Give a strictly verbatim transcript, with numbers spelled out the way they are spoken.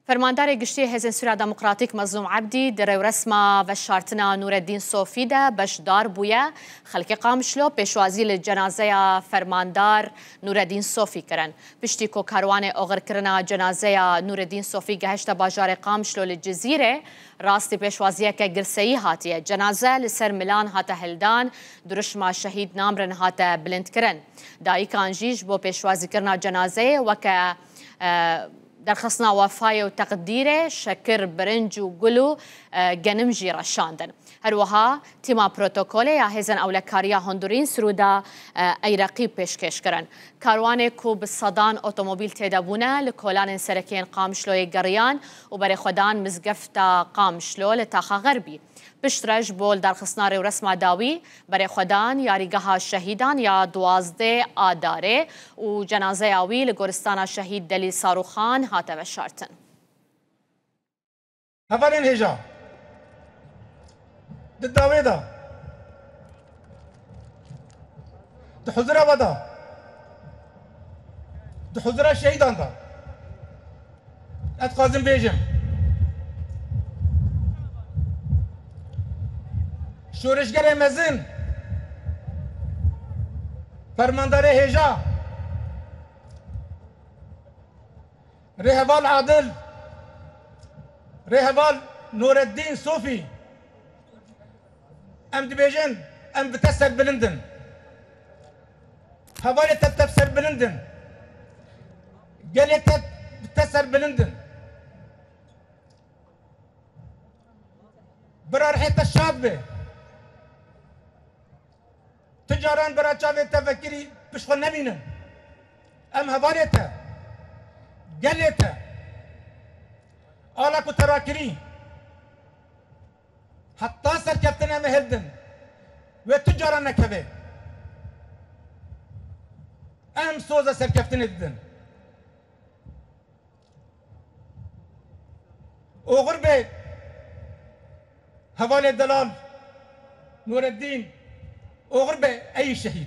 Fermandarê Giştî yê Hêzên Sûriya Demokratîk Mezlûm Ebdî di rêwresma veşartina Nûreddîn Sofî de beşdar bûye. Xelkê Qamişlo pêşwazî li cenazeya Fermandar Nûreddîn Sofî kirin. Piştî ku karwanê oxirkirina cenazeya Nûreddîn Sofî gehişte bajarê Qamişlo li Cizîrê, rastî pêşwaziyeke girseyî hatiye. Cenaze li ser milan hate hildan, duruşma şehîd Namrin hate bilindkirin. Dayikan jî ji bo pêşwazîkirina cenazeyê weke, e, derxistina wefayê û teqdîrê, şekir, birinc û gul û, e, genim jî reşandin. Her wiha tîma protokolê ya Hêzên Ewlekariya Hundirîn Sirûda, e, Eyreqî pêşkêş kirin. Karwanê ku bi sedan otomobîl tê de bûne, li kolanên sereke yên Qamişloyê geriyan û berê xwe dan Mizgefta Qamişlo li taxa Xerbî. Piştre ji bo lidarxistina rêwresma dawî, berê xwe dan yarîgeha şehîdan ya duwazdeh Adarê û cenazeya wî li goristana şehîd Delîl Sarûxan hate veşartin. Hevalên hêja, di dawê de, di huzura we de, di huzura şehîdan de, ez dixwazim bêjim, şoreşgerê mezin, fermandarê hêja, Rêheval Adil, Rêheval Nureddîn Sofî, em dibêjin, em bi te serbilind in. Hevalê te bi te serbilind in. Gelê te bi te serbilind in. Bira rihê te şad be. Tu caran bira çavê te vekirî pişt xwe nemînin. Em hevalê te, gelê te, ala ku te rakirî, heta serkeftinê me hildin, wê tu caran nekeve. Em soza serkeftinê didin. Oxir be hevalê delal Nureddîn, oxir be ey şehîd.